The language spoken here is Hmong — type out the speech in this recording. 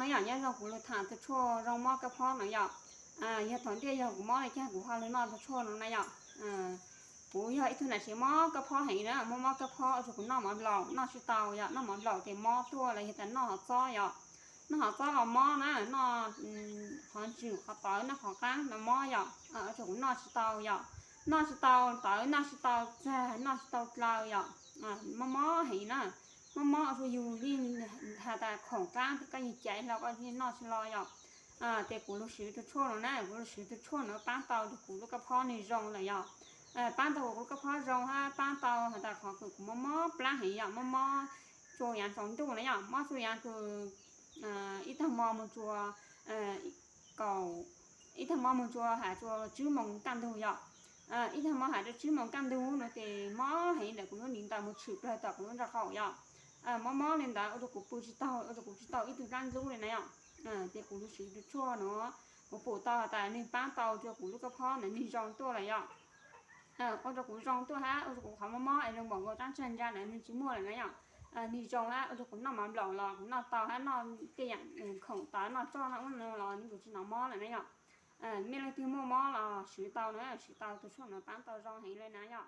Yom, nyob zoo, kuv lug tham tus tshuaj zoo mob kab phob no yom. Yog thaum ntej yog kuv mob le caag kuv ho lug noj tus tshuaj no na yom. Kuv yog ib tug nam tsev mob kab phob heev na, mob mob kab phob ua rua kuv noj mov nplaum noj tsis tau yom, noj mov nplaum ces mob tuaj los yog tas noj hov txob yom. Noj hov txob los mob na, noj qhov ntswm qhov tawv noj qhov qaab los mob yom, ua rua kuv noj tsis tau yom. Noj tsis tau tawv, noj tsis tau txag, noj tsis tau dlaws yom. Mob mob heev na, mob mob ua rua yug li has tas khoom qaab koj yug caiv hlo koj noj tsis los yom. Ces kuv lug swv tus tshuaj no na, kuv lug swv tus tshuaj no paab tau rua kuv lub kab phob nwg zoo lawm yom. Paab tau kuv lub kab phob zoo hab paab tau has tas qhov kws kuv mob mob plaab heev yom, mob mob tsuas yaav tsaus ntuj na yom, mob tsuas yaav kws ib tag mo moog tsuas kaum, ib tag mo moog tsuas has tsuas tsib moos kaj ntug yom. Ib tag mo has rua tsib moos kaj ntug no ces mob heev ntawm kuv lub niv ntawd moog tshwm plawg tom kuv lub nraub qaum yom. Mob mob le ntawd ua rua kuv pw tsis taug, ua rua kuv tsis tau ib tug dlaab ntsub le na yom. Ces kuv lug swv tus tshuaj no, kuv pum tau has tas nwg paab tau rua kuv lub kab phob ntawd nwg zoo tuaj lawm yom. Ua rua kuv zoo tuaj hab ua rua kuv qhov mob mob es zoo npaum nkaus rab tsag ntsa ntawd nwg tsis muaj lawm na yom. Nwg zoo hab ua rua kuv noj mov nplaum los kuv noj tau hab noj tej yaam khoom tawv noj tsoj noj ub no los nwg kuj tsis hnov mob lawm na yom. Mej leej twg muaj mob los swv tau na, swv tau tus tshuaj no paab tau zoo heev le na yom.